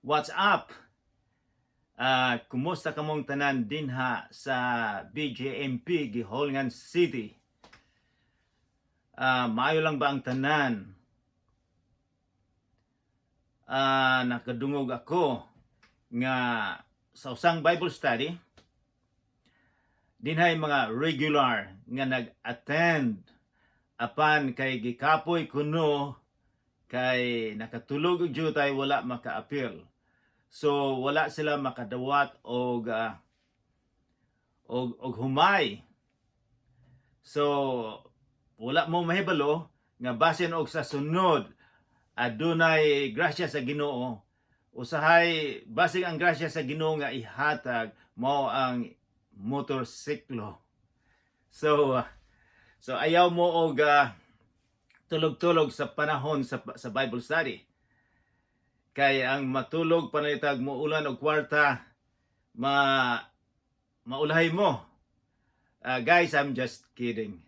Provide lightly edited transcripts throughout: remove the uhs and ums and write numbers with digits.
What's up? Kumusta kamong tanan dinha sa BJMP Guihulngan City? Maayo lang ba ang tanan? Nakadungog ako nga sa usang Bible study dinhay mga regular nga nag-attend, apan kay gikapoy kuno, kay nakatulog og jutay, wala maka-apil. So wala sila makadawat og humay. So wala mo mahibalo nga basin og sa sunod adunay grasya sa Ginoo. Usahay basing ang grasya sa Ginoo nga ihatag mao ang motorsiklo. So ayaw mo og tulog-tulog sa panahon sa Bible study, kay ang matulog panalitag mo ulan og kwarta, maulahay mo. Guys, I'm just kidding.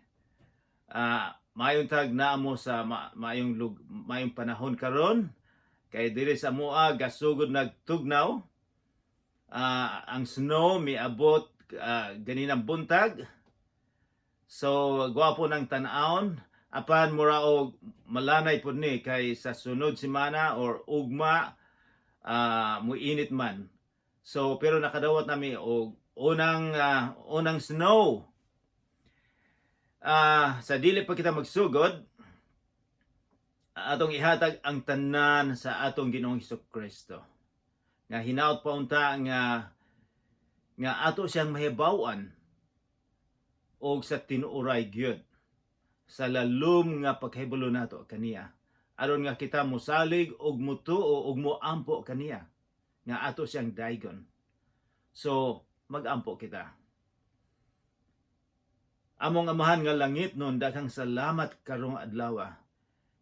Maayong tag naa mo sa maayong panahon karon kay diri sa amoa gasugod nagtugnaw. Ang snow miabot ganinang buntag. So gwapo ng tan-awon, apan mura og malanay pud ni kay sa sunod semana or ugma muinit man. So pero nakadawat nami og unang snow. Sa dili pa kita magsugod, atong ihatag ang tanan sa atong Ginoong Kristo. Nga hinaot pa unta nga ato siyang mahibaw-an og sa tinuoray gyud sa lalom nga pagkahibalo nato kaniya, aron nga kita mosalig og mutuo og moampo kaniya nga ato siyang daygon. So magampo kita. Among Amahan nga langitnon, daghang salamat karong adlaw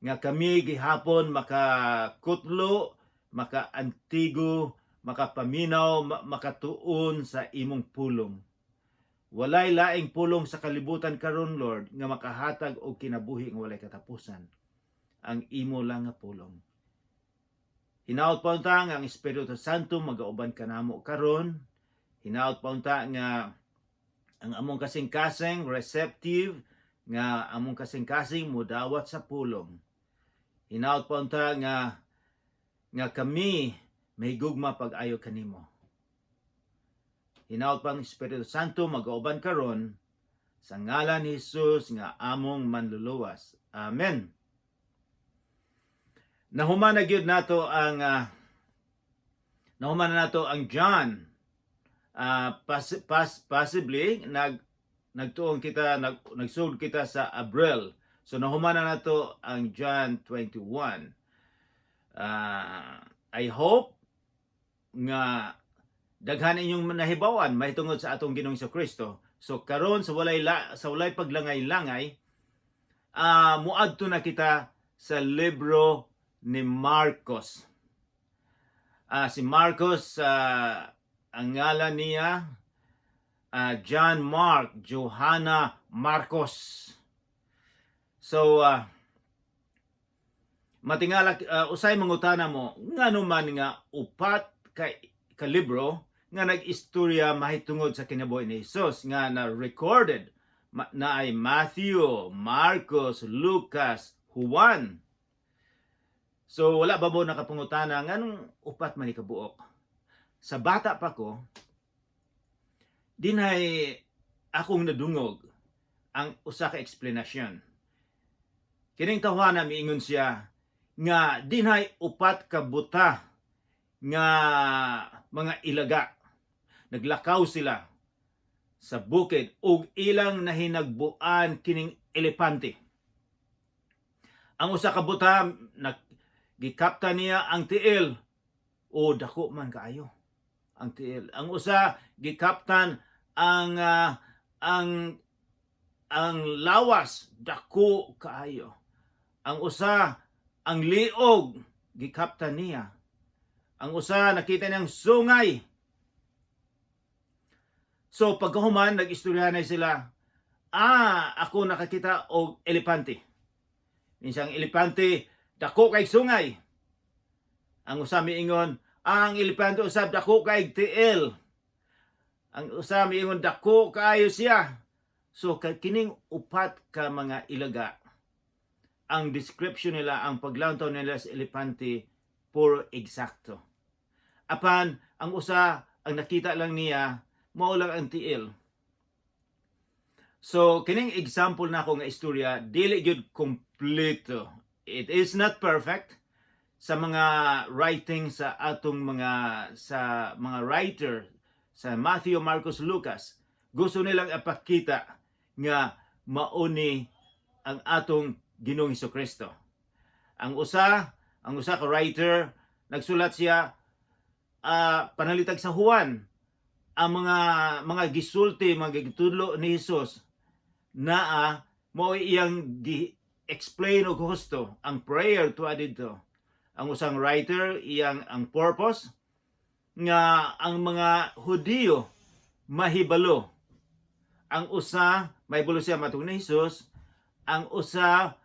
nga kami gihapon makakutlo, makaantigo, makapaminaw, makatuon sa imong pulong. Walay laing pulong sa kalibutan karon, Lord, nga makahatag og kinabuhi nga walay katapusan. Ang imo lang nga pulong. Hinaot pa unta nga ang Espiritu Santo magauban kanamo karon. Hinaot pa unta nga ang among kasing-kasing receptive, nga among kasing-kasing mudawat sa pulong. Hinaot pa unta nga kami may gugma pag-ayo kanimo. Hinaot pa ang Espiritu Santo magauban karon, sa ngalan ni Jesus nga among manluluwas. Amen. Nahuman na nato ang John. Possibly nagtuon kita, nagsugod kita sa Abril. So nahuman na nato ang John 21. I hope nga daghan inyong nahibawan mahitungod sa atong Ginoong Kristo. So karon sa walay paglangay-langay, muadto na kita sa libro ni Marcos. Si Marcos, ang ngalan niya John Mark Johanna Marcos. So matingala, usay mangutana mo ngano man nga upat ka libro nga nag-istorya mahitungod sa kinabuhi ni Jesus nga na recorded na ay Matthew, Marcos, Lucas, Juan. So wala ba mo nakapangutana nganong upat man ni kabuok? Sa bata pa ko, dinhay akong nadungog ang usa ka eksplanasyon. Kining tawhana, miingon siya nga dinhay upat ka buta nga mga ilaga. Naglakaw sila sa bukid ug ilang nahinagbuan kining elepante. Ang usa ka buta, gikapta niya ang tiil o dako man kaayo ang tiil. Ang usa, gikaptan ang lawas, dako kaayo. Ang usa, ang liog gikaptan niya. Ang usa, nakita niyang sungay. So pagkahuman, nag-istorya na sila. "Ah, ako nakakita og elepante. Minsan ang elepante dako kay sungay." Ang usa miingon, Ang elepante usab dako kay tiil. Ang usa miingon dako kaayo siya. So kining upat ka mga ilaga, ang description nila, ang paglantaw nila sa elepante, puro eksakto. Apan ang usa, ang nakita lang niya mao lang ang tiil. So kining example nako nga istorya, dili gyud kompleto. It is not perfect sa mga writing sa atong mga sa mga writer sa Matthew, Marcos, Lucas. Gusto nilang ipakita nga mauni ang atong Ginoong Kristo. Ang usa ka writer, nagsulat siya, panalitag sa Juan, ang mga gisulti, mga gitudlo ni Hesus naa mao iyang gi-explain og husto ang prayer tuwa didto. Ang usang writer, iyang ang purpose nga ang mga Hudiyo mahibalo. Ang usa, mahibalo siya matong ni Hesus. Ang usa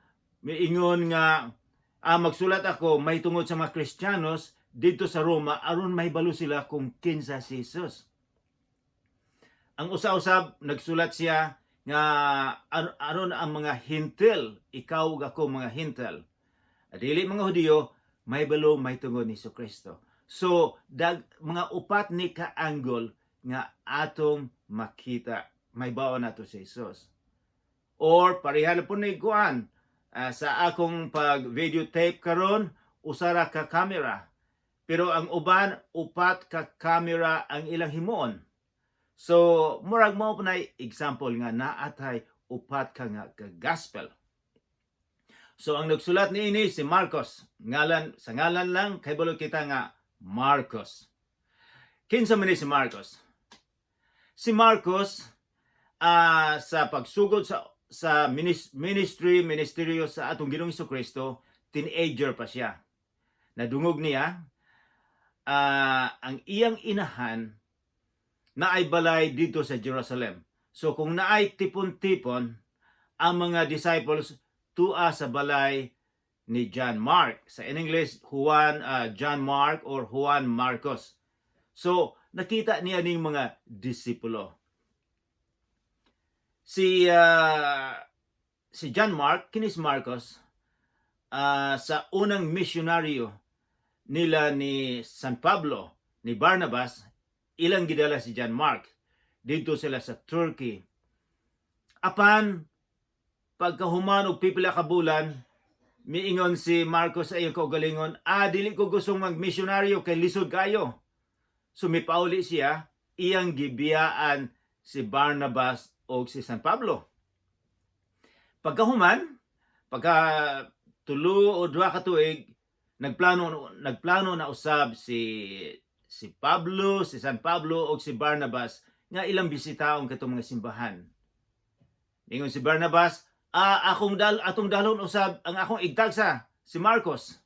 miingon nga magsulat ako mahitungod sa mga Kristiyanos didto sa Roma aron mahibalo sila kung kinsa si Jesus. Ang usa-usab, nagsulat siya nga aron ang mga Hentil, ikaw ug ako mga Hentil, dili mga Hudiyo, mahibalo mahitungod ni Kristo. So dag mga upat ni ka angle nga atong makita, mahibaw nato si Jesus. Or pareha na po ni kuan, sa akong pag videotape karon, usa ra ka camera. Pero ang uban, upat ka camera ang ilang himuon. So murag mao po na example nga naatay upat ka nga ka gospel. So ang nagsulat niini si Marcos. Ngalan sa ngalan lang kay kita nga Marcos. Kinsa man ni si Marcos? Si Marcos, sa pagsugod sa ministry ministeryo sa atong Ginoong Kristo, teenager pa siya. Nadungog niya ang iyang inahan naay balay didto sa Jerusalem. So kung naay tipon-tipon ang mga disciples, tua sa balay ni John Mark. Sa in English, Juan John Mark or Juan Marcos. So nakita niya ning mga disipulo. Si John Mark, kinis Marcos, sa unang misyonaryo nila ni San Pablo, ni Barnabas, ilang gidala si John Mark. Didto sila sa Turkey. Apan pagkahuman og pipila ka bulan, miingon si Marcos sa iyang kaugalingon, "Dili ko gustong magmisyonaryo kay lisod kayo." So mipauli siya, iyang gibiyaan si Barnabas o si San Pablo. Pagkahuman, pagka tulo o duha ka tuig, nagplano na usab si Pablo, si San Pablo o si Barnabas nga ilang bisitaon katong mga simbahan. Ingon si Barnabas, "Akong dal atong dalhon usab ang akong igtagsa, si Marcos."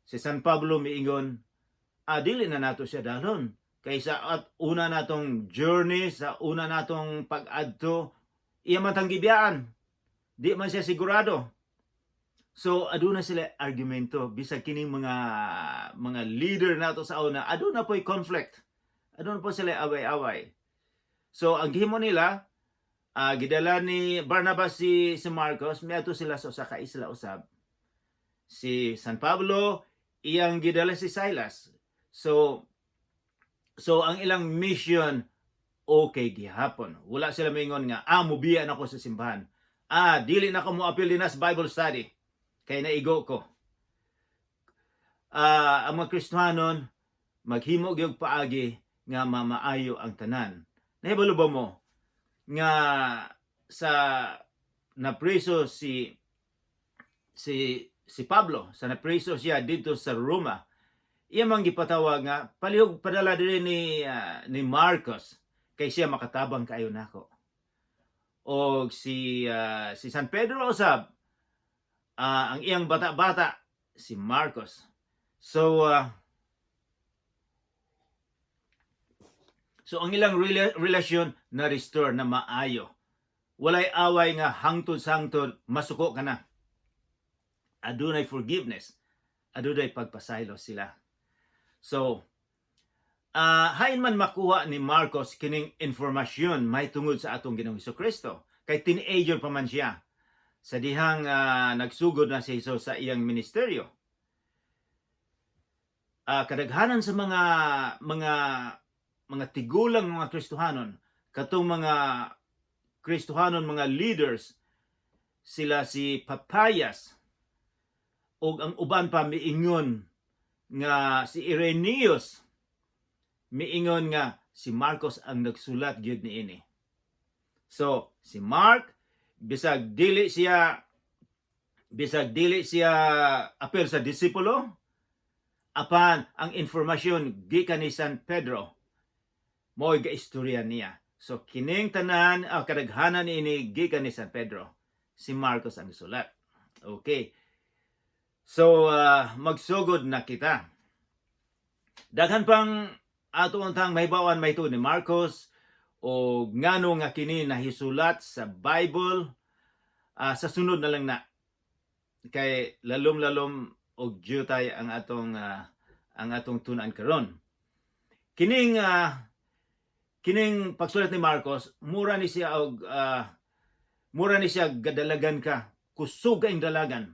Si San Pablo miingon, "Dili na nato siya dalhon. Kay sa at una natong journey, sa una natong pag-adto, iya man tang gibiyaan. Di man siya sigurado." So aduna sila argumento bisag kining mga leader nato sa una, aduna po'y conflict. Aduna po sila away-away. So ang gihimo nila, gidala ni Barnabas si Marcos, miadto sila sa usa ka isla usab. Si San Pablo, iyang gidala si Silas. So ang ilang mission okay gihapon. Wala sila maingon nga mubiya na ko sa simbahan. Dili na ko mo apil dinha sa Bible study kay naigo ko. Ang mga Kristohanon maghimo gyud paagi nga mamaayo ang tanan. Nahibalo ba mo nga sa napreso si Pablo, sa napreso siya didto sa Roma, iya man gipatawag nga palihog padala diri ni Marcos kay siya makatabang kaayo nako. Og si San Pedro usab, ang iyang bata-bata si Marcos. So ang ilang relasyon na restore na maayo. Walay away nga hangtod sa hangtod masuko ka na. Adunay forgiveness. Adunay pagpasaylo sila. So, hain man makuha ni Marcos kining informasyon may tungod sa atong Ginoong Kristo? Kay teenager pa man siya sa dihang nagsugod na si Jesus sa iyang ministeryo. Kadaghanan sa mga tigulang mga Kristohanon, katong mga Kristohanon, mga leaders, sila si Papayas ug ang uban pa, miingon nga si Irenaeus, miingon nga si Marcos ang nagsulat gyud niini. So, si Mark, bisag dili siya apil sa disipulo, apan ang informasyon gikan ni San Pedro, mo'y gaistorya niya. So kining tanan, kadaghanan niini gikan ni San Pedro. Si Marcos ang sulat. Okay. So magsugod na kita. Daghan pang ato untang mahibawan may ni Marcos o ngano nga kini nahisulat sa Bible, sa sunod na lang na kay lalom-lalom og jutay ang atong tun-an karon. Kining pagsulat ni Marcos, mura ni siya gadalagan ka, kusog kaayong dalagan.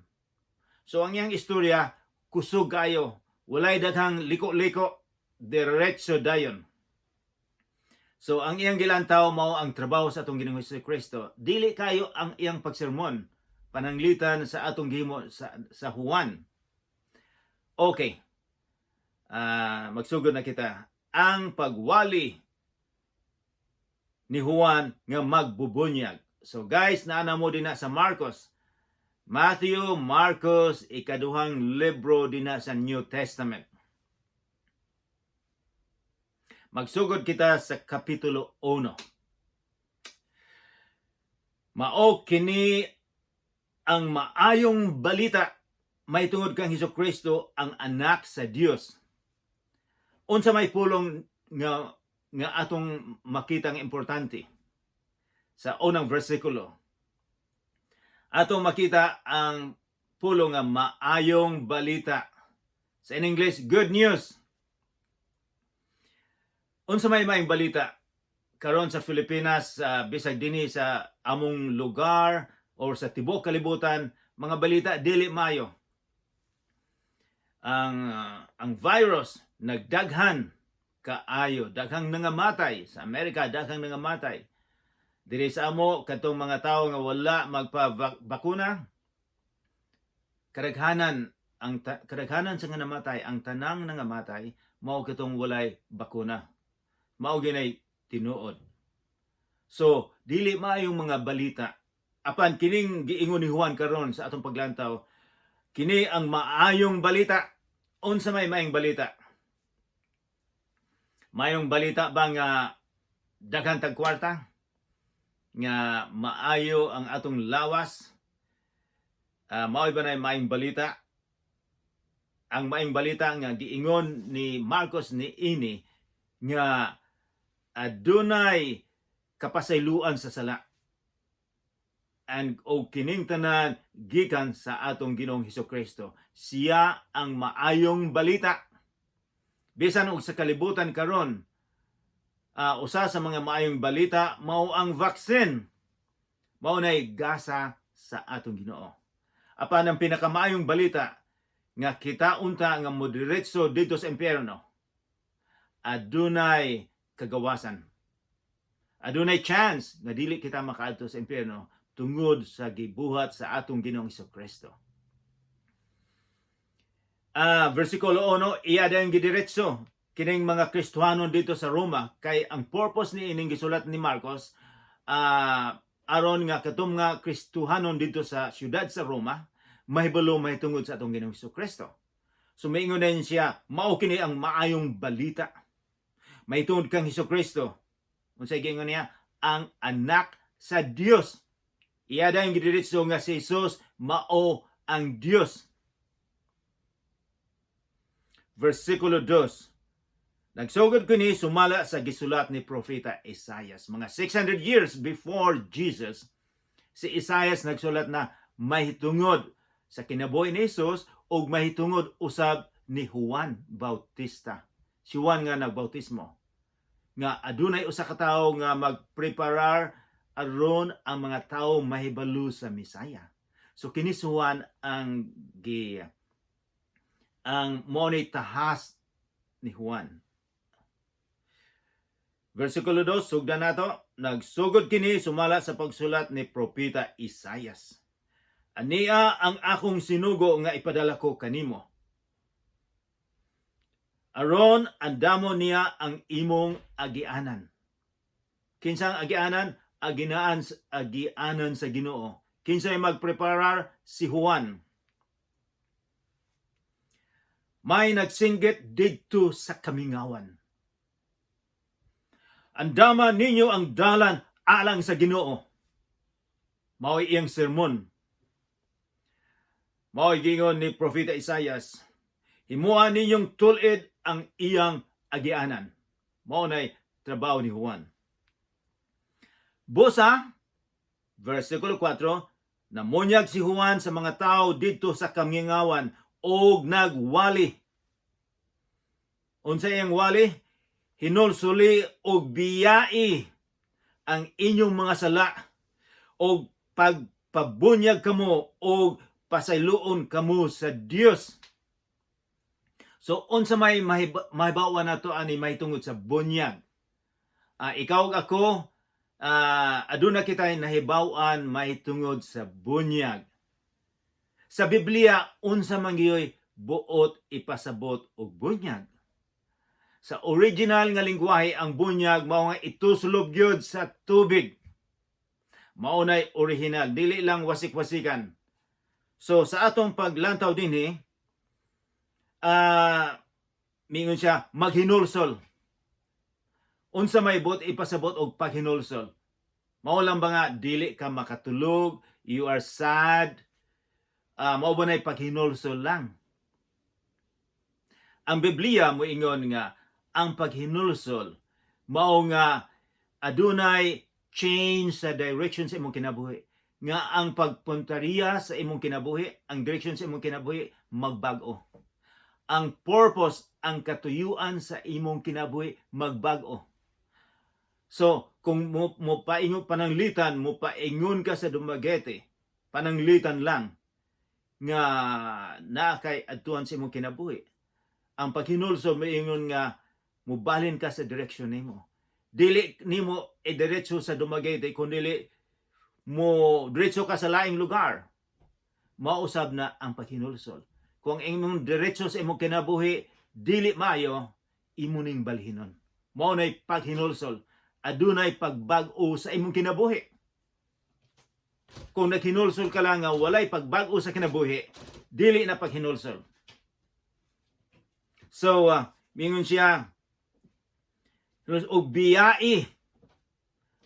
So ang iyang istorya kusog kayo, walay daghang liko-liko, diretso dayon. So ang iyang gilantaw mao ang trabaho sa atong Ginoong Kristo. Dili kayo ang iyang pagsermon pananglitan sa atong gihimo sa Juan. Okay. Magsugod na kita. Ang pagwali ni Juan nga magbubunyag. So guys, naa na mo dinha sa Marcos. Matthew, Marcos, ikaduhang libro dinha sa New Testament. Magsugod kita sa Kapitulo 1. Mao kini ang maayong balita may tungod kang Hesus Kristo, ang anak sa Dios. Unsa may pulong nga atong makita nga importante sa unang bersikulo? Atong makita ang pulong nga "maayong balita". Sa in English, "good news". Unsa may maayong balita karon sa Pilipinas, bisag dinhi sa among lugar or sa tibuok kalibutan? Mga balita dili maayo. Ang virus nagdaghan kaayo, daghang nangamatay sa Amerika, daghang nangamatay. Diri sa amo, katong mga tawo nga wala magpa-bakuna, kadaghanan sa nga namatay, ang tanang nangamatay mao katong walay bakuna. Mao ginay tinuod. So, dili maayong mga balita. Apan kining giingon ni Juan karon sa atong paglantaw, kini ang maayong balita. Unsa may maayong balita? Maayong balita ba nga daghan tag kwarta? Nga maayo ang atong lawas? Mao ba na maayong balita? Ang maayong balita nga giingon ni Marcos ni ini nga adunay kapasayloan sa sala and o kining tanan gikan sa atong Ginoong Hesus Kristo. Siya ang maayong balita. Bisan og sa kalibutan karon, usa sa mga maayong balita mao ang vaccine. Mao nay gasa sa atong Ginoo. Apan ang pinakamaayong balita nga kita unta nga modiretso didto sa impyerno, adunay kagawasan. Adunay chance nga dili kita makaadto sa impyerno tungod sa gibuhat sa atong Ginoong Kristo. Versikulo 1, iya ang gidiretso kining mga Kristohanon didto sa Roma kay ang purpose ni ining gisulat ni Marcos, aron nga katong nga Kristohanon didto sa siyudad sa Roma mahibalo mahitungod sa atong Ginoong Kristo. So maingon din siya, mao kini ang maayong balita mahitungod kang Hesus Kristo. Unsay giingon niya? Ang anak sa Dios. Iya dayon gidiretso nga si Jesus mao ang Dios. Versikulo 2. Nagsugod kini sumala sa gisulat ni Propeta Isaias. Mga 600 years before Jesus, si Isaias nagsulat na mahitungod sa kinabuhi ni Jesus. Ug mahitungod usab ni Juan Bautista. Si Juan nga nagbautismo. Nga adunay usa ka tawo nga magpreparar aron ang mga tawo mahibalo sa Mesaya. So kini si Juan ang gi ang mao ni tahas ni Juan. Versikulo 2, sugdan nato, nagsugod kini sumala sa pagsulat ni Propeta Isayas. "Ania ang akong sinugo nga ipadala ko kanimo. Aron andamo niya ang imong agianan." Kinsang agianan? Aginaan, agianan sa Ginoo. Kinsay magpreparar? Si Juan. "May nagsinggit didto sa kamingawan. Andama ninyo ang dalan alang sa Ginoo." Mao'y iyang sermon. Mao'y gingon ni Propeta Isayas. "Himua ninyong tul-id ang iyang agianan." Mao nay trabaho ni Juan. Busa, versikulo 4, namunyag si Juan sa mga tao didto sa kamingawan og nagwali. Unsa iyang wali? "Hinulsuli og biyai ang inyong mga sala og pagpabunyag kamo og pasayloon kamo sa Dios." So unsa may mahibaw nato ani mahitungod sa bunyag? Ikaw ug ako, aduna kita nahibaw-an mahitungod sa bunyag. Sa Biblia, unsa man gyud buot ipasabot og bunyag? Sa original nga lingwahe, ang bunyag mao nga ituslob gyud sa tubig. Mao nay original, dili lang wasik-wasikan. So sa atong paglantaw dinhi, mingon siya maghinulsol. Unsa may buot ipasabot og paghinulsol? Mao lang ba nga dili ka makatulog, you are sad, mao ba nay paghinulsol lang? Ang Biblia moingon nga ang paghinulsol mao nga adunay change sa direction sa imong kinabuhi, nga ang pagpuntariya sa imong kinabuhi, ang direction sa imong kinabuhi magbag-o, ang purpose, ang katuyuan sa imong kinabuhi magbag-o. So kung mo paingon pananglitan mo paingon ka sa Dumaguete, pananglitan lang nga naa kay adtuan sa imong kinabuhi, ang paghinulsol moingon nga mubalhin ka sa direksyon nimo. Dili nimo idiretso sa Dumaguete kun dili mo diretso ka sa laing lugar. Mausab na ang paghinulsol. Kung ang imong diretso sa imong kinabuhi dili maayo, imo ning balhinon. Mao nay paghinulsol. Adunay pagbag-o sa imong kinabuhi. Kung naghinulsol ka lang nga walay pagbag-o sa kinabuhi, dili na paghinulsol. So, mingon siya, og biyai,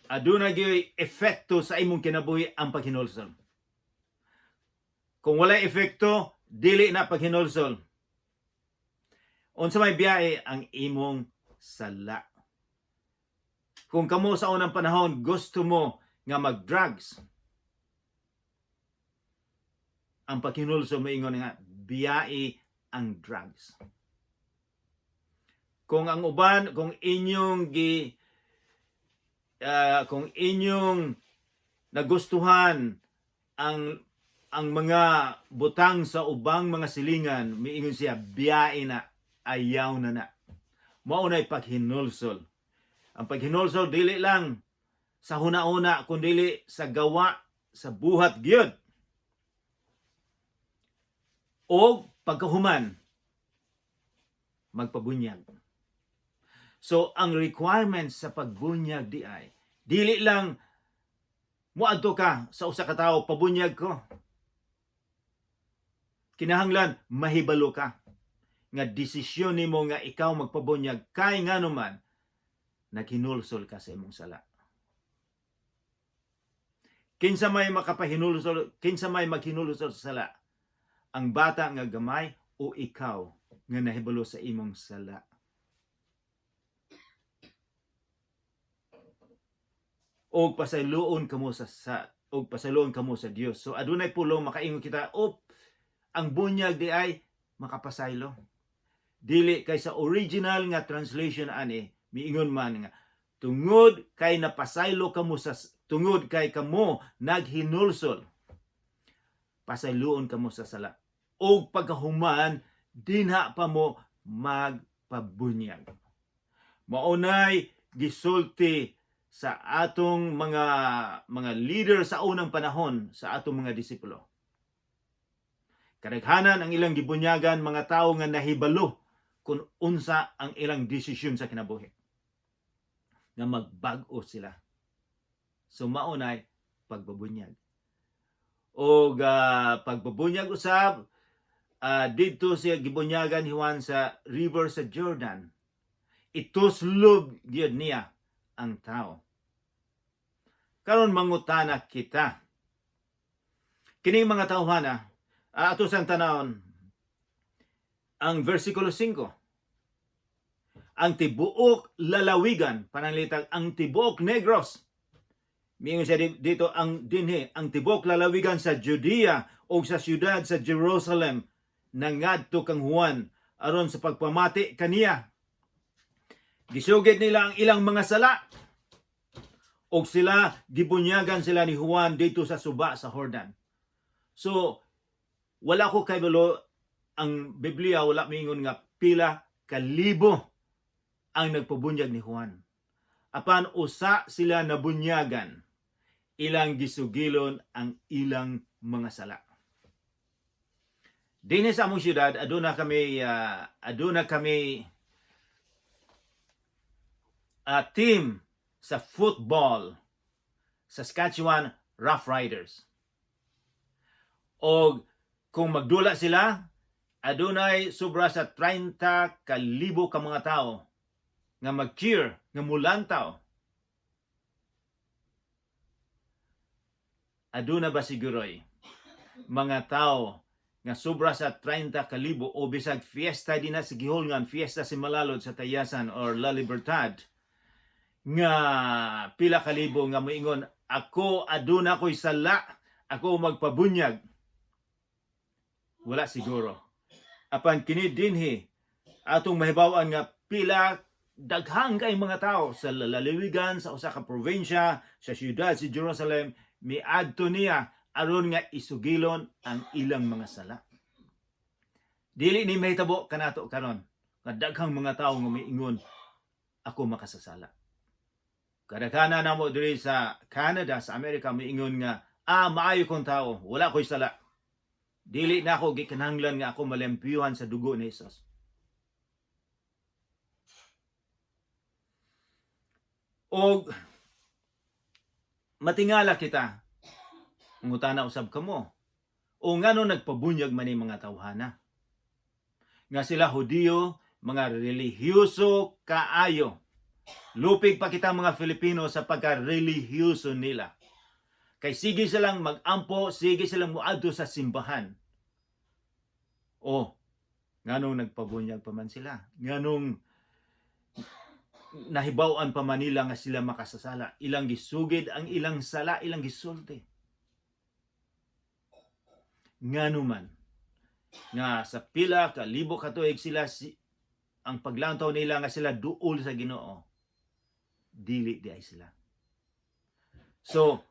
aduna gyud epekto sa imong kinabuhi ang paghinulsol. Kung walay epekto, dili na paghinulsol. Unsa may biyai? Ang imong sala. Kung kamo sa unang panahon gusto mo nga mag-drugs, ang paghinulsol moingon nga biyai ang drugs. Kung ang uban, kung inyong nagustuhan ang mga butang sa ubang mga silingan, miingon siya, biyai na, ayaw na na. Mao na'y paghinulsol. Ang paghinulsol dili lang sa huna-huna kun dili sa gawa, sa buhat gyud. O pagkahuman, magpabunyag. So ang requirements sa pagbunyag di ay dili lang muadto ka sa usa ka tawo, "Pabunyag ko." Kinahanglan mahibalo ka nga desisyon nimo nga ikaw magpabunyag kay nganuman naghinulsol ka sa imong sala. Kinsa may makapahinulsol, kinsa may maghinulsol sa sala? Ang bata nga gamay o ikaw nga nahibalo sa imong sala? Og pasayloon kamo sa Dios. So adunay pulong makaingon kita, op, Ang bunyag di ay makapasaylo. Dili, kay sa original nga translation ani, miingon man nga tungod kay napasaylo kamo sa, tungod kay kamo naghinulsol, pasayloon kamo sa sala og pagkahuman dinha pa mo magpabunyag. Maunay gisulti sa atong mga leader sa unang panahon, sa atong mga disipulo. Kadaghanan ang ilang gibunyagan, mga tao nga nahibalo kung unsa ang ilang desisyon sa kinabuhi, nga magbag-o sila. So maunay pagbabunyag. O pagbabunyag usab, didto siya gibunyagan ni Juan sa river sa Jordan. Ituslob gyud niya ang tao. Karon mangutana kita. Kining mga tawhana, ato sang tanawon ang versikulo 5. Ang tibuok lalawigan, pananglitan ang tibuok Negros. Miingon siya dito ang dinhi, ang tibuok lalawigan sa Judea o sa siyudad sa Jerusalem nangadto kang Juan aron sa pagpamati kaniya. Gisugid nila ang ilang mga sala og sila gibunyagan sila ni Juan dito sa suba sa Jordan. So wala ko kaybalo, ang Biblia wala miingon nga pila kalibo ang nagpabunyag ni Juan. Apan usa sila nabunyagan, ilang gisugilon ang ilang mga sala. Dinhi sa among syudad, aduna kami team sa football, Saskatchewan Rough Riders. Og kung magdula sila, adunay sobra sa 30 kalibo ka mga tao nga mag-cheer, nga mulantaw. Aduna ba siguroy mga tao nga sobra sa 30 kalibo o bisag fiesta din na sa gihulngan, fiesta si Malalod sa Tayasan or La Libertad, nga pila kalibo nga moingon, "Ako aduna ko'y sala, ako magpabunyag"? Wala siguro. Apan kini dinhi atong mahibaw-an nga pila daghang kay mga tao sa lalawigan sa usa ka probinsya, sa siyudad si Jerusalem, miadto niya aron nga isugilon ang ilang mga sala. Dili ni mahitabo kanato karon nga daghang mga tao nga miingon, "Ako makasasala." Kadaghanan namo diri sa Canada, sa Amerika, miingon nga, "Ah, maayo kong tao, wala ko'y sala. Dili na ako gikinahanglan nga ako malempiyuhan sa dugo ni Jesus." Og matingala kita, ngutana usab kamo. O ngano nagpabunyag man ni mga tawhana? Nga sila Hudiyo, mga relihiyoso kaayo. Lupig pa kita mga Filipino sa pagka-relihiyoso nila. Kay sige silang mag-ampo, sige silang muadto sa simbahan. O, nganong nagpabunyag pa man sila? Nganong nahibaw-an pa man nila nga sila makasasala? Ilang gisugid ang ilang sala, ilang gisulti. Ngano man nga sa pila ka libo ka tuig sila si, ang paglantaw nila nga sila duol sa Ginoo, dili di ay sila. So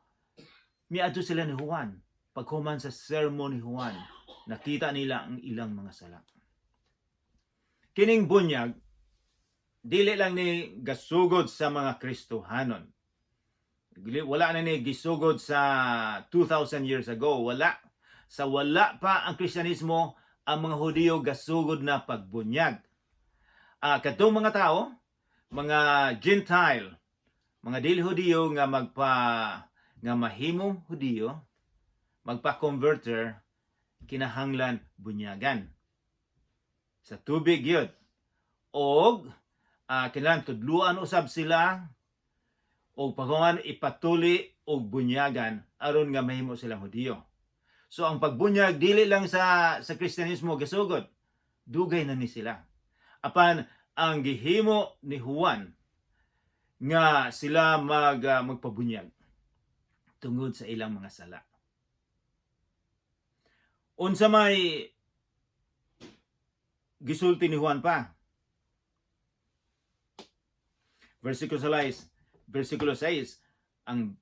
miadto sila ni Juan. Paghuman sa sermon ni Juan, nakita nila ang ilang mga sala. Kining bunyag dili lang ni gasugod sa mga Kristohanon. Wala na ni gisugod sa 2,000 years ago. Wala. Sa wala pa ang Kristyanismo, ang mga Hudiyo gasugod na pagbunyag. Katong mga tao, mga Gentile, mga dili Hudiyo nga magpa nga mahimong Hudiyo, magpa-converter, kinahanglan bunyagan sa tubig yun. Og kinahanglan tudluan usab sila og paghuman ipatuli og bunyagan aron nga mahimo silang Hudiyo. So ang pagbunyag dili lang sa Kristyanismo gasugod. Dugay na ni sila. Apan ang gihimo ni Juan nga sila magpabunyag tungod sa ilang mga sala. Unsa may gisulti ni Juan pa? Versikulo 6, ang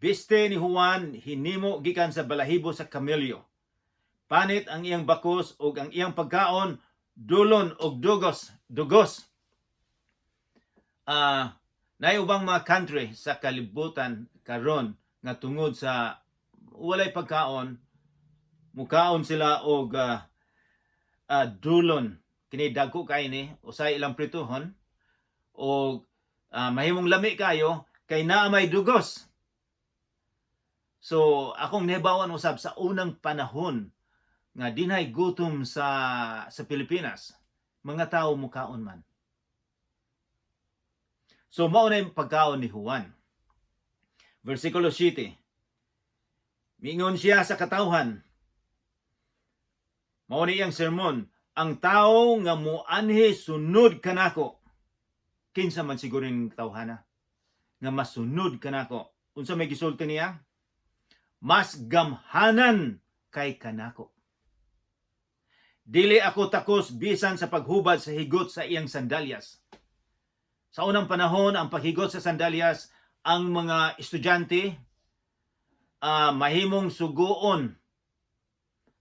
biste ni Juan hinimo gikan sa balahibo sa kamelyo. Panit ang iyang bakos ug ang iyang pagkaon dulon og dugos. Naay ubang mga country sa kalibutan karon nga tungod sa walay pagkaon, mukaon sila og dulon. Kini dagko kay ni usay ilang prituhon og mahimong lami kayo kay naa may dugos. So akong nahibawan usab, sa unang panahon nga dinhay gutom sa Pilipinas, mga tao mukaon man. So mao na yung pagkaon ni Juan. Versikulo 7. Mingon siya sa katawhan. Mao ni iyang sermon, "Ang tao nga muanhi sunod kanako." Kinsa man siguro ning tawhana nga masunod kanako? Unsa may gisulti niya? "Mas gamhanan kay kanako. Dili ako takos bisan sa paghubad sa higot sa iyang sandalyas." Sa unang panahon, ang paghigot sa sandalyas, ang mga estudyante mahimong suguon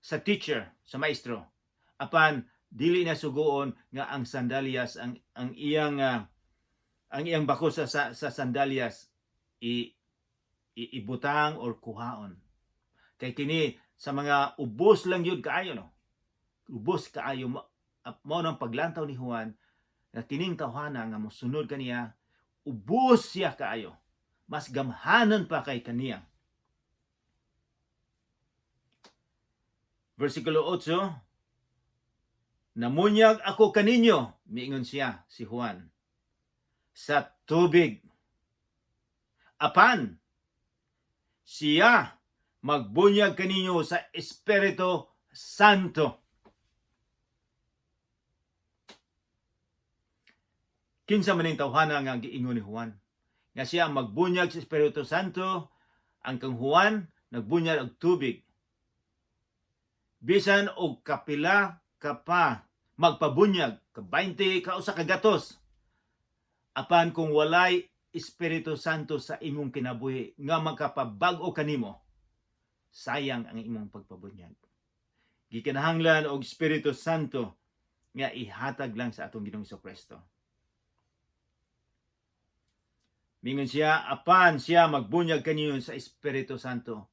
sa teacher, sa maestro. Apan dili na suguon nga ang sandalyas, ang iyang bako sa sandalyas ibutang or kuhaon. Kay kini sa mga ubos lang yun kaayo, no. Ubos kaayo. Mao nang paglantaw ni Juan nga kining tawhana nga mosunod kaniya, ubos siya kaayo. Mas gamhanan pa kay kaniya. Versikulo 8, "Namunyag ako kaninyo," miingon siya, si Juan, "sa tubig. Apan, siya magbunyag kaninyo sa Espiritu Santo." Kinsa man ning tawhana nga giingon ni Juan nga siya ang magbunyag sa Espiritu Santo? Ang kang Juan nagbunyag og tubig. Bisan og kapila ka pa magpabunyag, ka 20, ka usa ka gatos, apan kung walay Espiritu Santo sa imong kinabuhi nga makapabag-o kanimo, sayang ang imong pagpabunyag. Gikinahanglan og Espiritu Santo nga ihatag lang sa atong Ginoong Kristo. Mingon siya, "Apan siya magbunyag kaninyo sa Espiritu Santo."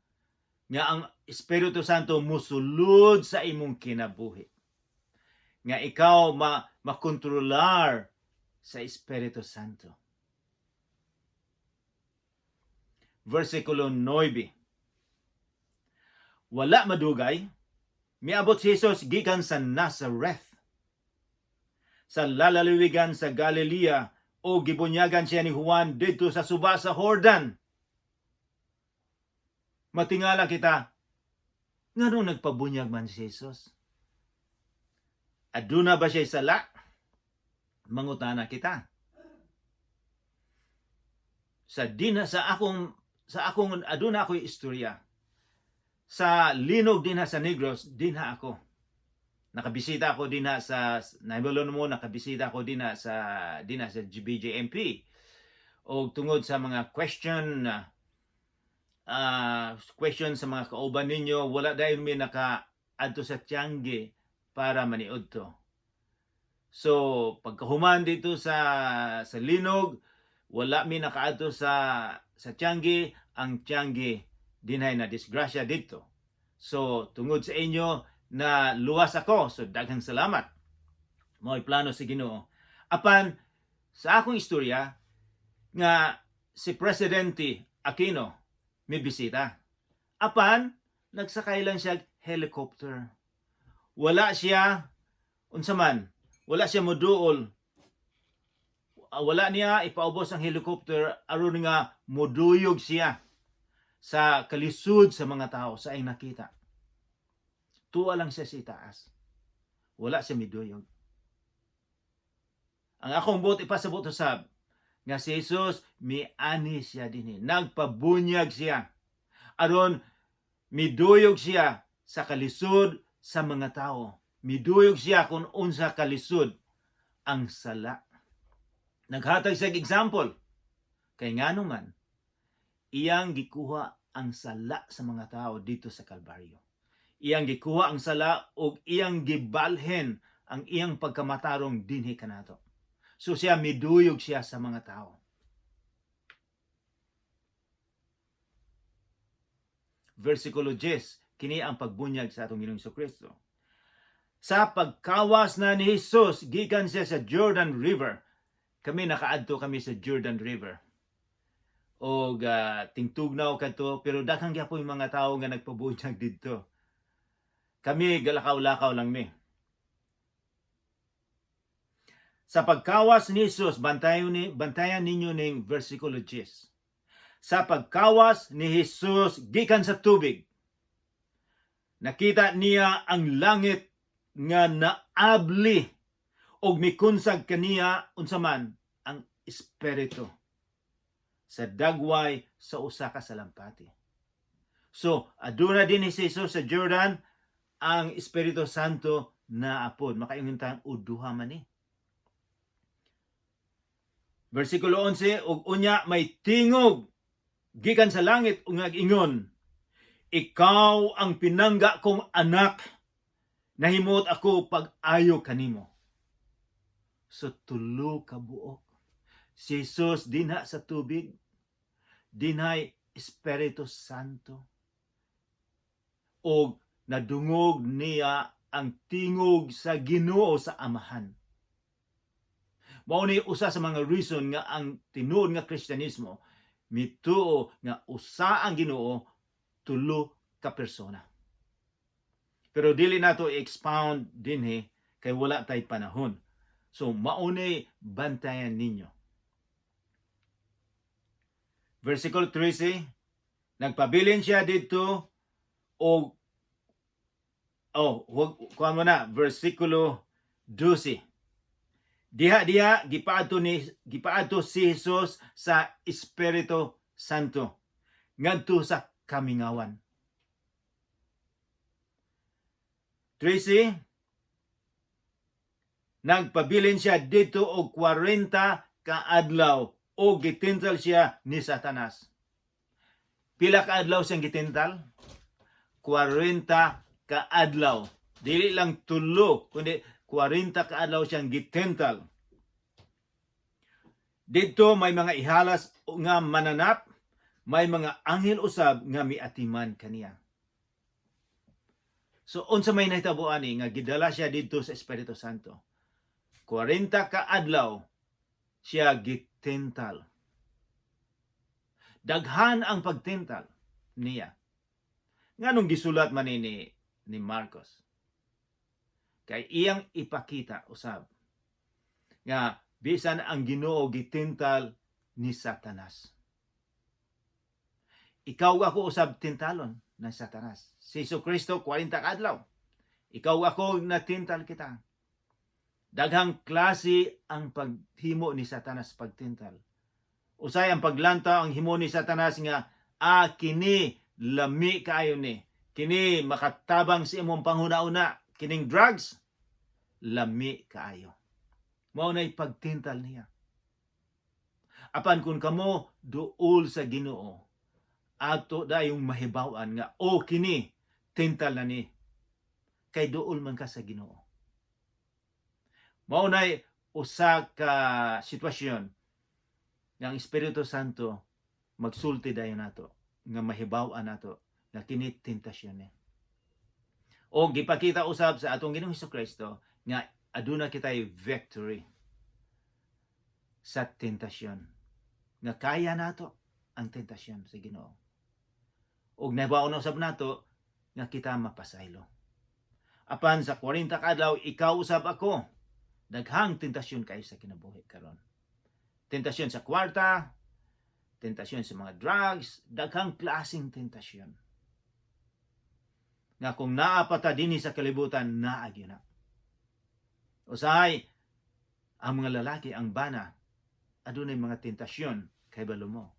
Nga ang Espiritu Santo musulod sa imong kinabuhi. Nga ikaw makontrolar sa Espiritu Santo. Versikulo 9. Wala madugay, miabot si Jesus gikan sa Nazareth, sa lalawigan sa Galilea, o gibunyagan siya ni Juan didto sa suba sa Jordan. Matingala kita, nganong nagpabunyag man si Jesus? Aduna ba siya sala? Mangutana kita. Sa dina sa akong aduna ako'y istorya. Sa linog dinha sa Negros, dinha ako. Nakabisita ako dinha sa nahibalo mo, nakabisita ako dinha sa BJMP. O tungod sa mga question sa mga kauban ninyo, wala dayon mi naka adto sa tiangge para maniud to. So, pagkahuman dito sa linog, wala mi nakaadto sa tiangge, ang tiangge dinhay na disgrasya dito. So, tungod sa inyo na luwas ako. So, daghang salamat. Mao'y plano sa Ginoo. Apan sa akong istorya nga si Presidente Aquino may bisita. Apan nagsakay lang siya helicopter. Wala siya unsa man, wala siya moduol. Wala niya ipaubos ang helicopter aron nga moduyog siya sa kalisod sa mga tao sa iyang nakita. Tuwa lang siya sa itaas. Wala siya miduyog. Ang akong buot ipasabot usab nga si Jesus miani siya dinhi. Nagpabunyag siya. Aron miduyog siya. sa kalisod sa mga tao. Miduyog siya kung unsa kalisod ang sala. Naghatag siya og example. Kay ngano man, iyang gikuha ang sala sa mga tao dito sa Kalbaryo. Iyang gikuha ang sala ug iyang gibalhin ang iyang pagkamatarong dinhi kanato. So siya, miduyog siya sa mga tao. Versikulo 10, kini ang pagbunyag sa atong Ginoong Kristo. Sa pagkawas na ni Jesus, gikan siya sa Jordan River. Kami, nakaadto kami sa Jordan River. O tingtugnaw kadto, pero daghang gyapon yung mga tao nga nagpabunyag didto. Kami, galakaw-lakaw lang mi. Sa pagkawas ni Jesus, bantayan ninyo ning versikulo 10. Sa pagkawas ni Jesus gikan sa tubig, nakita niya ang langit nga naabli og mikunsag kaniya, unsa man, ang Espiritu sa dagway sa usa ka salampati. So, aduna din ni si Jesus sa Jordan, ang Espiritu Santo naapod. Makaingon ta, uduha man ni. Versikulo 11, ug unya may tingog gikan sa langit ug nag-ingon, "Ikaw ang pinangga kong anak, nahimot ako pag-ayo kanimo." So tulo ka buok. Si Jesus dinha sa tubig, dinhay Espiritu Santo. Og nadungog niya ang tingog sa Ginoo, sa Amahan. Mao ni usa sa mga reason nga ang tinuod nga Kristyanismo mituo nga usa ang Ginoo, tulo ka persona. Pero dili nato i-expound dinhi kay wala tay panahon. So mao ni bantayan ninyo. Versikulo 13, nagpabilin siya didto og, oh, wag kuha mo na versikulo 12. Diha diha gipaadto si Jesus sa Espiritu Santo ngadto sa kamingawan. 13, nagpabilin siya didto og 40 kaadlaw o gitintal siya ni Satanas. Pila ka adlaw siyang gitintal? 40 kaadlaw. Dili lang tulo, kundi 40 kaadlaw siyang gitintal. Didto may mga ihalas nga mananap, may mga anghel usab nga miatiman kaniya. So unsa may nahitabo ani nga gidala siya didto sa Espiritu Santo? 40 ka adlaw siya gitintal. Daghan ang pagtintal niya. Nganong gisulat man ni Marcos? Kay iyang ipakita usab nga bisan ang Ginoo gitintal ni Satanas. Ikaw, ako usab, tintalon ng Satanas. Si Jesu Kristo 40 kadlaw. Ikaw, ako, natintal kita. Daghang klase ang paghimo ni Satanas pagtintal. Usay ang paglantaw ang himo ni Satanas nga kini lami kaayo ni. Kini makatabang sa imong panghuna-una, kining drugs lami kaayo. Mao nay pagtintal niya. Apan kung kamo duol sa Ginoo, ato dayong mahibaw-an nga o kini tintal na ni kay duol man ka sa Ginoo. Mao nay usa ka sitwasyon nga ang Espiritu Santo magsulti dayon nato nga mahibaw-an nato nga kini tentasyon ni. O gipakita usab sa atong Ginoong Kristo nga aduna kitay victory sa tentasyon. Nga kaya nato ang tentasyon sa Ginoo. Og nahibaw na usab nato nga kita mapasaylo. Apan sa 40 ka adlaw, ikaw usab ako, daghang tentasyon kayo sa kinabuhi karon. Tentasyon sa kwarta, tentasyon sa mga drugs, daghang klaseng tentasyon. Nga kung naa pa ta dinhi sa kalibutan, naa gyud na. Usahay, ang mga lalaki, ang bana, adunay mga tentasyon kay balo mo.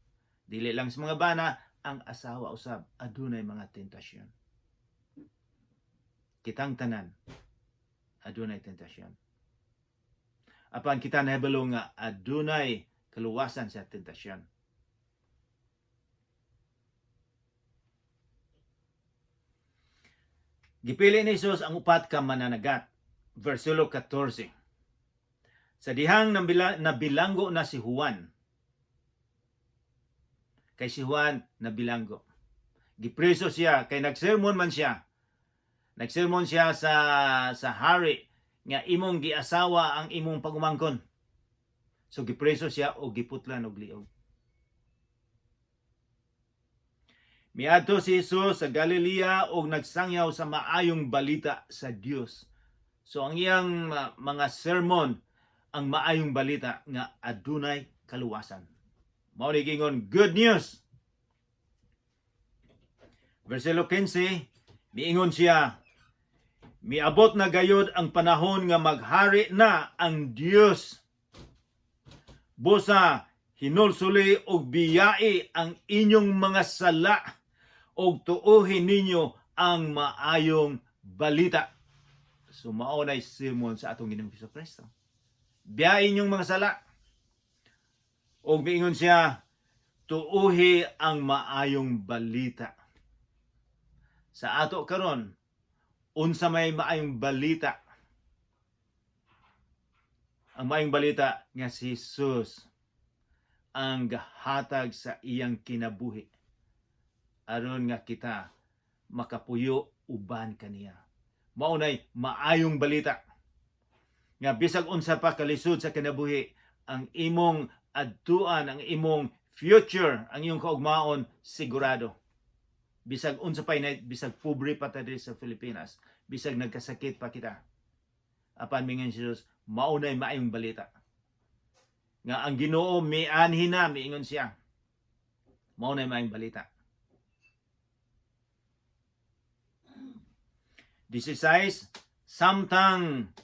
Dili lang sa mga bana, ang asawa usab adunay mga tentasyon. Kitang tanan adunay tentasyon. Apan kita nahibalo nga adunay kaluwasan sa tentasyon. Gipili ni Jesus ang upat ka mananagat. Versikulo 14. Sa dihang nabilanggo na si Juan. Kay si Juan nabilanggo. Gipreso siya kay nagsermon man siya. Nagsermon siya sa hari nga imong giasawa ang imong pagumangkon. So gipreso siya o giputlan og liog. Miadto si Jesus sa Galilea og nagsangyaw sa maayong balita sa Dios. So ang iyang mga sermon, ang maayong balita nga adunay kaluwasan. Mao ni giingon good news. Versikulo 15, miingon siya, "Miabot na gayod ang panahon nga maghari na ang Dios. Busa hinulsuli og biyai ang inyong mga sala og tuohin ninyo ang maayong balita." So mao nay sermon sa atong Ginoong Hesus Kristo. Biyai inyong mga sala. Og miingon siya, tuuhi ang maayong balita. Sa ato karon, unsa may maayong balita? Ang maayong balita nga si Jesus ang gahatag sa iyang kinabuhi aron nga kita makapuyo uban kaniya. Mao nay maayong balita nga bisag unsa pa kalisod sa kinabuhi, ang imong adtuan, ang imong future, ang iyong kaugmaon sigurado. Bisag unsa pa inay, bisag pobre pa ta diri sa Pilipinas, bisag nagkasakit pa kita. Apan mingon si Jesus, mao nay maayong balita. Nga ang Ginoo mianhi na, miingon siya. Mao nay maayong balita. 16, samtang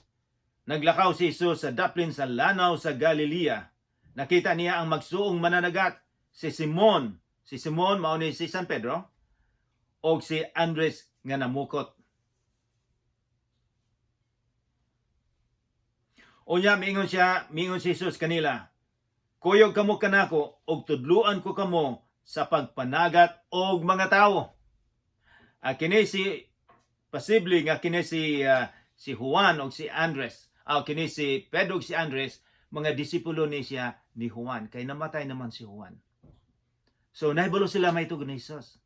naglakaw si Jesus sa daplin sa lanaw sa Galilea, nakita niya ang magsuong mananagat, si Simon. Si Simon mao ni si San Pedro og si Andres nga namukot. Unya miingon siya, miingon si Jesus kanila, "Kuyog kamo kanako og tudluan ko kamo sa pagpanagat og mga tawo." Kini si posible nga kini si Juan og si Andres, kini si Pedro og si Andres, mga disipulo ni siya ni Juan kay namatay naman si Juan. So nahibalo sila may ni Jesus.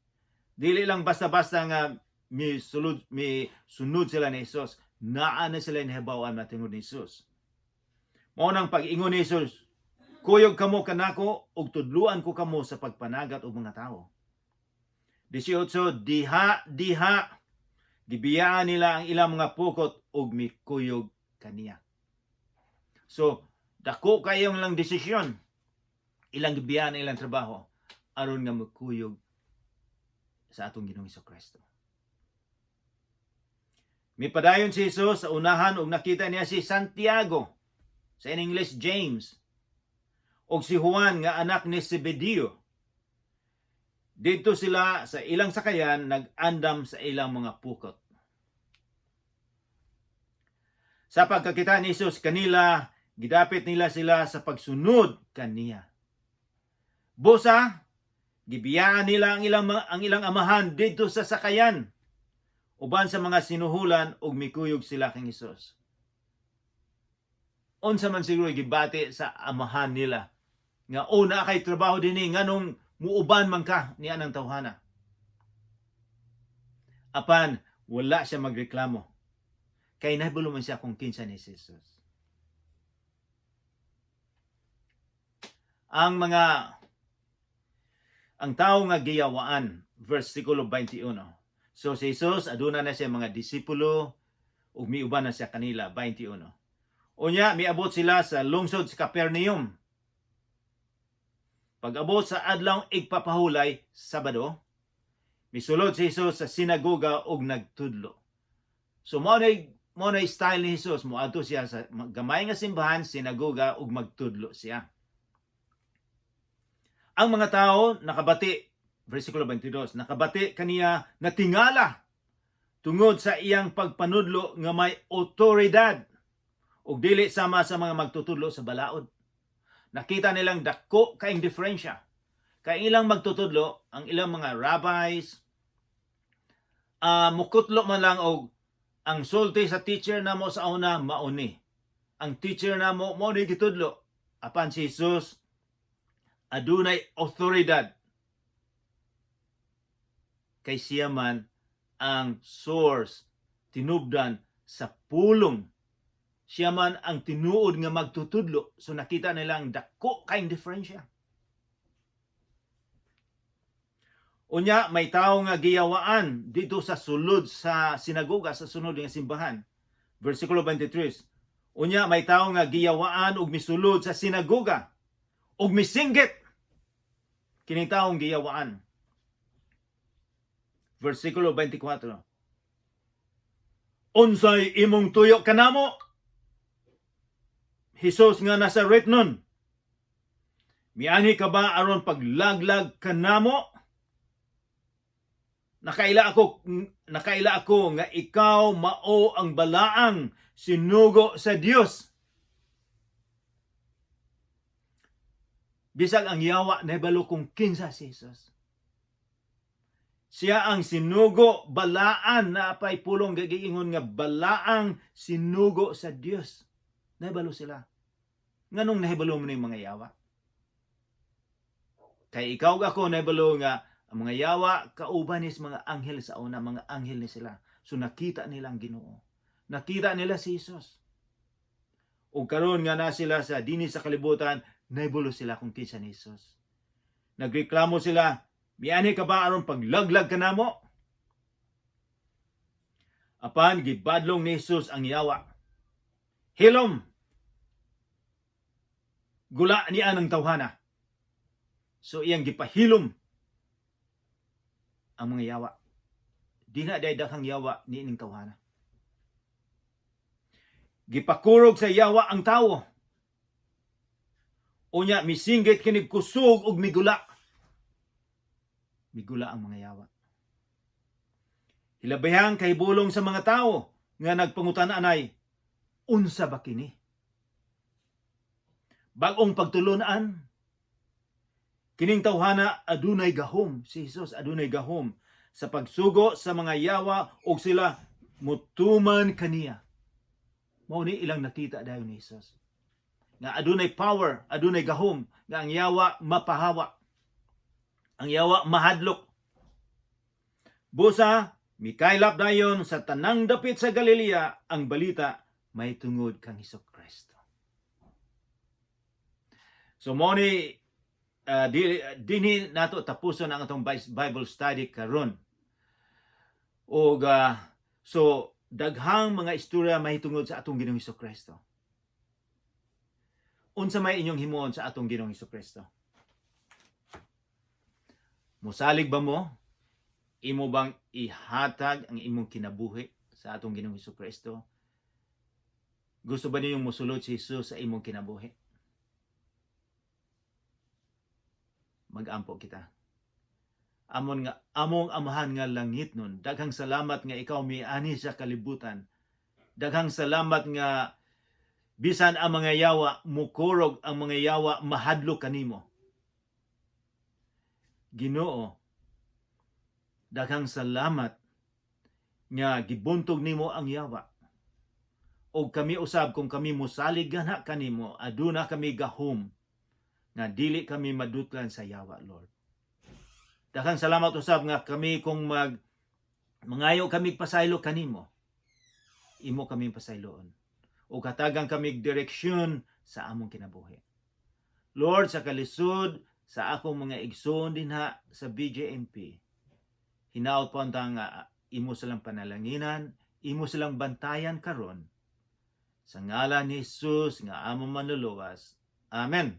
Dili lang basta-basta nga mi sulod mi sunod sila ni Jesus, naa na sila nahibaw-an matungod ni Jesus. Mao nang pag-ingon ni Jesus, "Kuyog kamo kanako ug tudluan ko kamo sa pagpanagat og mga tawo." 18, diha diha gibiyaan nila ang ilang mga pukot ug mikuyog kaniya. So, dako kayong lang desisyon. Ilang gibiyaan ang ilang trabaho aron nga makuyog sa atong Ginoong Kristo. Mipadayon si Jesus sa unahan ug nakita niya si Santiago, sa in English James, ug si Juan nga anak ni Zebedeo. Didto sila sa ilang sakayan nag-andam sa ilang mga pukot. Sa pagkakita ni Jesus kanila, gidapit nila sila sa pagsunod kaniya. Busa, gibiyaan nila ang ilang amahan didto sa sakayan uban sa mga sinuhulan ug mikuyog sila kang Hesus. Unsa man siguro gibati sa amahan nila nga una kay trabaho dinhi, nganong muuban man ka niya ng tawhana? Apan wala siya magreklamo kay nahibalo man siya kung kinsa ni Jesus. Ang tao nga giyawaan, versikulo 21. So si Jesus aduna na siya mga disipulo ug miuban na siya kanila, 21. Unya miabot sila sa lungsod sa Capernaum. Pag-abot sa adlaw igpapahulay, Sabado, misulod si Jesus sa sinagoga ug nagtudlo. So mao na style ni Jesus, moadto siya sa gamay nga simbahan, sinagoga, ug magtudlo siya. Ang mga tao nakabati, versikulo 22, nakabati kaniya natingala. Tungod sa iyang pagpanudlo nga may otoridad ug dili sama sa mga magtutudlo sa balaod. Nakita nilang dako kaayong diferensya. Kay ilang magtutudlo, ang ilang mga rabbis, mukutlo man lang og ang sulti sa teacher namo sa una mauni. Ang teacher namo mao ni gitudlo. Apan si Jesus adunay otoridad kay siya man ang source, tinubdan sa pulong. Siya man ang tinuod nga magtutudlo. So nakita nila ang dako kaayong diferensya. Unya, may tao nga giyawaan dito sa sulod sa sinagoga, sa sunod nga simbahan. Versikulo 23. Unya, may tao nga giyawaan og misulod sa sinagoga ug misinggit kining taong giyawaan. Versikulo 24. "Unsay imong tuyo kanamo, Jesus nga Nazaretnon? Mianhi ka ba aron paglaglag kanamo? Nakaila ako nga ikaw mao ang balaang sinugo sa Dios." Bisag ang yawa nahibalo kung kinsa si Jesus. Siya ang sinugo, balaan na pay pulong gagiingon nga balaang sinugo sa Dios. Nahibalo sila. Nganong nahibalo mo ning mga yawa? Kay ikaw ug ako nahibalo nga ang mga yawa kauban ni sa mga anghel sa una, mga anghel ni sila. So nakita nila ang Ginoo. Nakita nila si Jesus. Ug karon nga na sila sa dinhi sa kalibutan, nahibalo sila kung kinsa ni Jesus. Nagreklamo sila, "Mianhi ka ba aron paglaglag kanamo?" Apan gibadlong ni Jesus ang yawa. "Hilom! Gula niya ng tawhana." So iyang gipahilom ang mga yawa. Di na day daghang yawa ni ining tawhana. Gipakurog sa yawa ang tawo. Unya misinggit kinig kusog ug migula. Migula ang mga yawa. Hilabihan kahibulong sa mga tao nga nagpangutan anay, "Unsa ba kini? Bag-ong pagtulunan? Kining tawhana adunay gahom, si Jesus adunay gahom sa pagsugo sa mga yawa ug sila mutuman kaniya." Mao ni ilang nakita dayon ni Jesus. Nga adunay power, adunay gahom nga ang yawa mapahawa. Ang yawa mahadlok. Busa mikaylap dayon sa tanang dapit sa Galilea ang balita may tungod kang Hesus Kristo. So mo ni dinhi nato tapuson ang atong Bible study karon. Og so daghang mga istorya mahitungod sa atong Ginoong Hesus Kristo. Unsa may inyong himuon sa atong Ginoong Hesus Kristo? Musalig ba mo? Imo bang ihatag ang imong kinabuhi sa atong Ginoong Hesus Kristo? Gusto ba ninyong mosulod si Jesus sa imong kinabuhi? Magampo kita. Amon nga among Amahan nga langit nun, daghang salamat nga ikaw miani sa kalibutan. Daghang salamat nga bisan ang mga yawa mukurog, ang mga yawa mahadlok kanimo. Ginoo, daghang salamat nga gibuntog nimo ang yawa. Og kami usab, kung kami musalig gana kanimo, aduna kami gahom nga dili kami madutlan sa yawa, Lord. Daghang salamat usab nga kami kung mag mangayo kami pasaylo kanimo, imo kami pasayloon. O hatagan kami direksyon sa among kinabuhi. Lord, sa kalisod sa akong mga igsoon dinha sa BJMP, hinaot po ang nga imo silang panalanginan, imo silang bantayan karon. Sa ngalan ni Jesus nga among manluluwas. Amen.